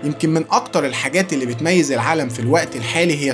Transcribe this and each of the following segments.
يمكن من أكتر الحاجات اللي بتميز العالم في الوقت الحالي هي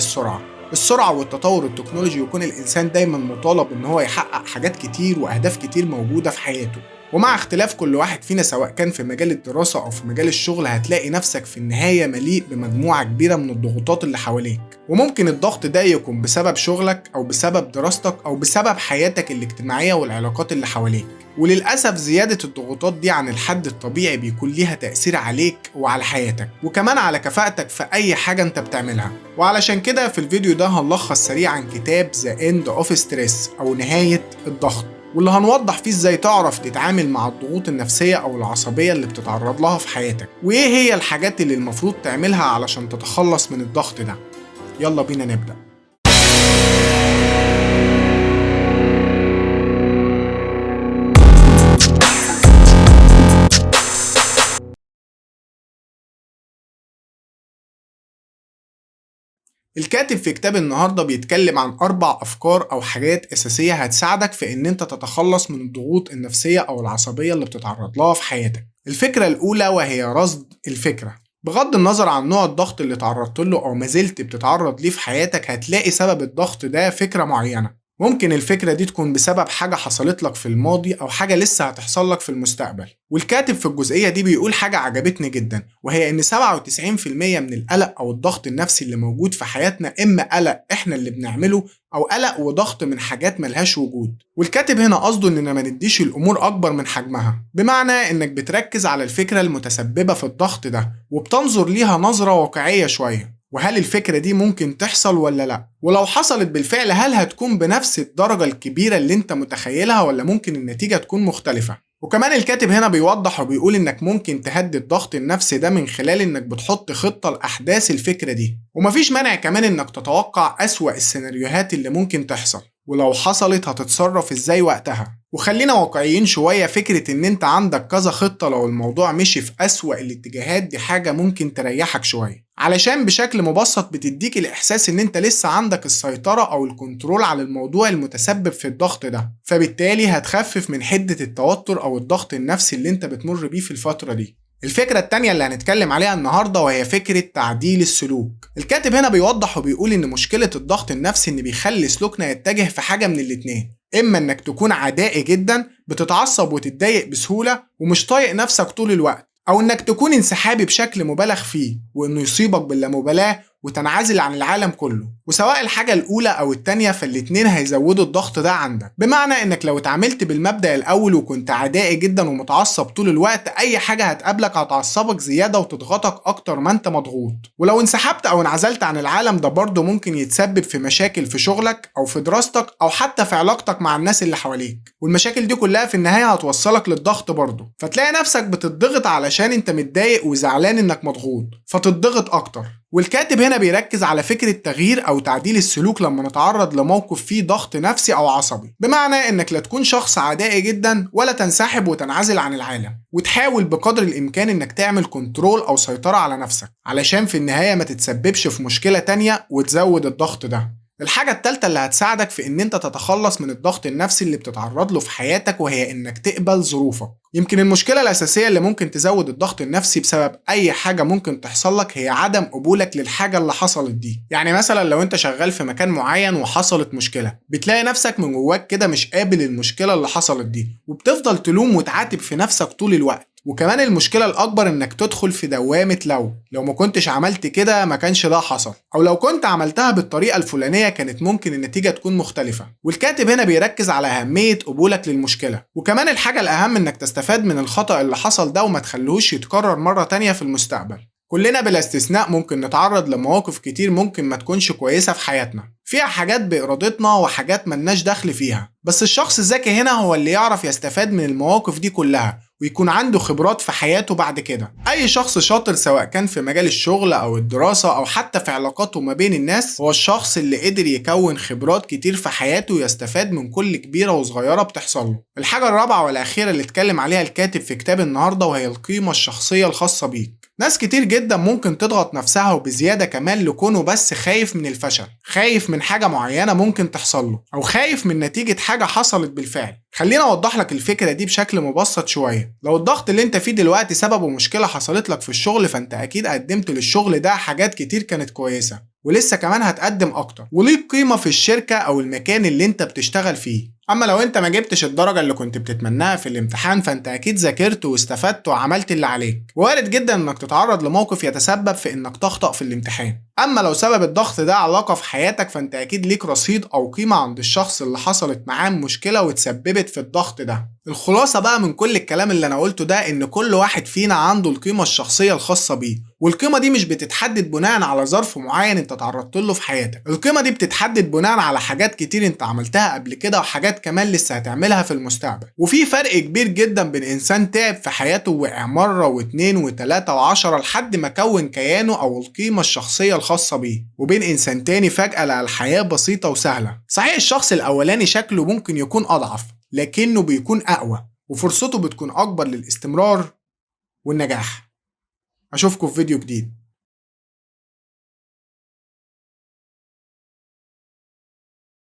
السرعة والتطور التكنولوجي، ويكون الإنسان دايما مطالب إن هو يحقق حاجات كتير وأهداف كتير موجودة في حياته. ومع اختلاف كل واحد فينا سواء كان في مجال الدراسة أو في مجال الشغل، هتلاقي نفسك في النهاية مليء بمجموعة كبيرة من الضغوطات اللي حواليك. وممكن الضغط ده يكون بسبب شغلك أو بسبب دراستك أو بسبب حياتك الاجتماعية والعلاقات اللي حواليك. وللأسف زيادة الضغوطات دي عن الحد الطبيعي بيكون ليها تأثير عليك وعلى حياتك، وكمان على كفاءتك في أي حاجة أنت بتعملها. وعلشان كده في الفيديو ده هنلخص سريعا كتاب The End of Stress أو نهاية الضغط، واللي هنوضح فيه ازاي تعرف تتعامل مع الضغوط النفسية أو العصبية اللي بتتعرض لها في حياتك، وإيه هي الحاجات اللي المفروض تعملها علشان تتخلص من الضغط ده. يلا بينا نبدأ. الكاتب في كتاب النهاردة بيتكلم عن 4 أفكار أو حاجات أساسية هتساعدك في إن أنت تتخلص من الضغوط النفسية أو العصبية اللي بتتعرض لها في حياتك. الفكرة الأولى وهي رصد الفكرة. بغض النظر عن نوع الضغط اللي تعرضت له أو ما زلت بتتعرض ليه في حياتك، هتلاقي سبب الضغط ده فكرة معينة. ممكن الفكرة دي تكون بسبب حاجة حصلت لك في الماضي أو حاجة لسه هتحصل لك في المستقبل. والكاتب في الجزئية دي بيقول حاجة عجبتني جدا، وهي إن 97% من القلق أو الضغط النفسي اللي موجود في حياتنا إما قلق إحنا اللي بنعمله أو قلق وضغط من حاجات ملهاش وجود. والكاتب هنا قصده إننا ما نديش الأمور أكبر من حجمها، بمعنى إنك بتركز على الفكرة المتسببة في الضغط ده وبتنظر ليها نظرة واقعية شوية، وهل الفكرة دي ممكن تحصل ولا لا، ولو حصلت بالفعل هل هتكون بنفس الدرجة الكبيرة اللي انت متخيلها ولا ممكن النتيجة تكون مختلفة. وكمان الكاتب هنا بيوضح وبيقول انك ممكن تهدي الضغط النفسي ده من خلال انك بتحط خطة لأحداث الفكرة دي، ومفيش مانع كمان انك تتوقع أسوأ السيناريوهات اللي ممكن تحصل، ولو حصلت هتتصرف ازاي وقتها. وخلينا واقعيين شوية، فكرة ان انت عندك كذا خطة لو الموضوع مشي في أسوأ الاتجاهات دي حاجة ممكن تريحك شوية، علشان بشكل مبسط بتديك الإحساس ان انت لسه عندك السيطرة او ال control على الموضوع المتسبب في الضغط ده، فبالتالي هتخفف من حدة التوتر او الضغط النفسي اللي انت بتمر بيه في الفترة دي. الفكرة التانية اللي هنتكلم عليها النهاردة وهي فكرة تعديل السلوك. الكاتب هنا بيوضح وبيقول إن مشكلة الضغط النفسي إن بيخلي سلوكنا يتجه في حاجة من الاتنين، إما إنك تكون عدائي جدا بتتعصب وتتضايق بسهولة ومش طايق نفسك طول الوقت، أو إنك تكون انسحابي بشكل مبالغ فيه وإنه يصيبك باللامبالاة وتنعزل عن العالم كله. وسواء الحاجة الأولى أو التانية فالاتنين هيزودوا الضغط ده عندك، بمعنى إنك لو اتعاملت بالمبدأ الأول وكنت عدائي جدا ومتعصب طول الوقت، أي حاجة هتقابلك هتعصبك زيادة وتضغطك أكتر ما أنت مضغوط. ولو انسحبت أو انعزلت عن العالم ده برضه ممكن يتسبب في مشاكل في شغلك أو في دراستك أو حتى في علاقتك مع الناس اللي حواليك، والمشاكل دي كلها في النهاية هتوصلك للضغط برضه، فتلاقي نفسك بتضغط علشان أنت متضايق وزعلان إنك مضغوط، فتضغط أكتر. والكاتب هنا بيركز على فكرة تغيير أو تعديل السلوك لما نتعرض لموقف فيه ضغط نفسي أو عصبي، بمعنى إنك لا تكون شخص عدائي جدا ولا تنسحب وتنعزل عن العالم، وتحاول بقدر الإمكان إنك تعمل control أو سيطرة على نفسك علشان في النهاية ما تتسببش في مشكلة تانية وتزود الضغط ده. الحاجة التالتة اللي هتساعدك في إن أنت تتخلص من الضغط النفسي اللي بتتعرض له في حياتك وهي إنك تقبل ظروفك. يمكن المشكلة الأساسية اللي ممكن تزود الضغط النفسي بسبب أي حاجة ممكن تحصل لك هي عدم قبولك للحاجة اللي حصلت دي. يعني مثلا لو أنت شغال في مكان معين وحصلت مشكلة، بتلاقي نفسك من جواك كده مش قابل المشكلة اللي حصلت دي، وبتفضل تلوم وتعاتب في نفسك طول الوقت. وكمان المشكلة الأكبر إنك تدخل في دوامة لو ما كنتش عملت كده ما كانش ده حصل، أو لو كنت عملتها بالطريقة الفلانية كانت ممكن النتيجة تكون مختلفة. والكاتب هنا بيركز على أهمية قبولك للمشكلة، وكمان الحاجة الأهم إنك تستفاد من الخطأ اللي حصل ده وما تخلوش يتكرر مرة تانية في المستقبل. كلنا بلا استثناء ممكن نتعرض لمواقف كتير ممكن ما تكونش كويسة في حياتنا، فيها حاجات بإرادتنا وحاجات ملناش دخل فيها، بس الشخص الذكي هنا هو اللي يعرف يستفاد من المواقف دي كلها ويكون عنده خبرات في حياته بعد كده. أي شخص شاطر سواء كان في مجال الشغل أو الدراسة أو حتى في علاقاته ما بين الناس هو الشخص اللي قدر يكون خبرات كتير في حياته ويستفاد من كل كبيرة وصغيرة بتحصل له. الحاجة الرابعة والأخيرة اللي اتكلم عليها الكاتب في كتاب النهاردة وهي القيمة الشخصية الخاصة بيك. ناس كتير جدا ممكن تضغط نفسها وبزيادة كمان لكونه بس خايف من الفشل، خايف من حاجة معينة ممكن تحصل له، أو خايف من نتيجة حاجة حصلت بالفعل. خلينا أوضح لك الفكرة دي بشكل مبسط شوية. لو الضغط اللي انت فيه دلوقتي سببه مشكلة حصلت لك في الشغل، فانت أكيد قدمت للشغل ده حاجات كتير كانت كويسة، ولسه كمان هتقدم أكتر، وليك قيمة في الشركة أو المكان اللي انت بتشتغل فيه. أما لو انت ما جبتش الدرجة اللي كنت بتتمناها في الامتحان، فانت أكيد ذاكرت واستفدت وعملت اللي عليك، وارد جدا انك تتعرض لموقف يتسبب في انك تخطأ في الامتحان. أما لو سبب الضغط ده علاقة في حياتك، فانت أكيد ليك رصيد أو قيمة عند الشخص اللي حصلت معاه مشكلة وتسببت في الضغط ده. الخلاصة بقى من كل الكلام اللي أنا قلته ده إن كل واحد فينا عنده القيمة الشخصية الخاصة بيه، والقيمة دي مش بتتحدد بناء على ظرف معين انت تعرضت له في حياتك. القيمة دي بتتحدد بناء على حاجات كتير انت عملتها قبل كده، وحاجات كمان لسه هتعملها في المستقبل. وفي فرق كبير جدا بين انسان تعب في حياته وقع مرة واتنين وتلاتة وعشرة لحد ما كون كيانه او القيمة الشخصية الخاصة بيه، وبين انسان تاني فجأة لقى الحياة بسيطة وسهلة. صحيح الشخص الاولاني شكله ممكن يكون اضعف، لكنه بيكون اقوى وفرصته بتكون اكبر للاستمرار والنجاح. اشوفكم في فيديو جديد.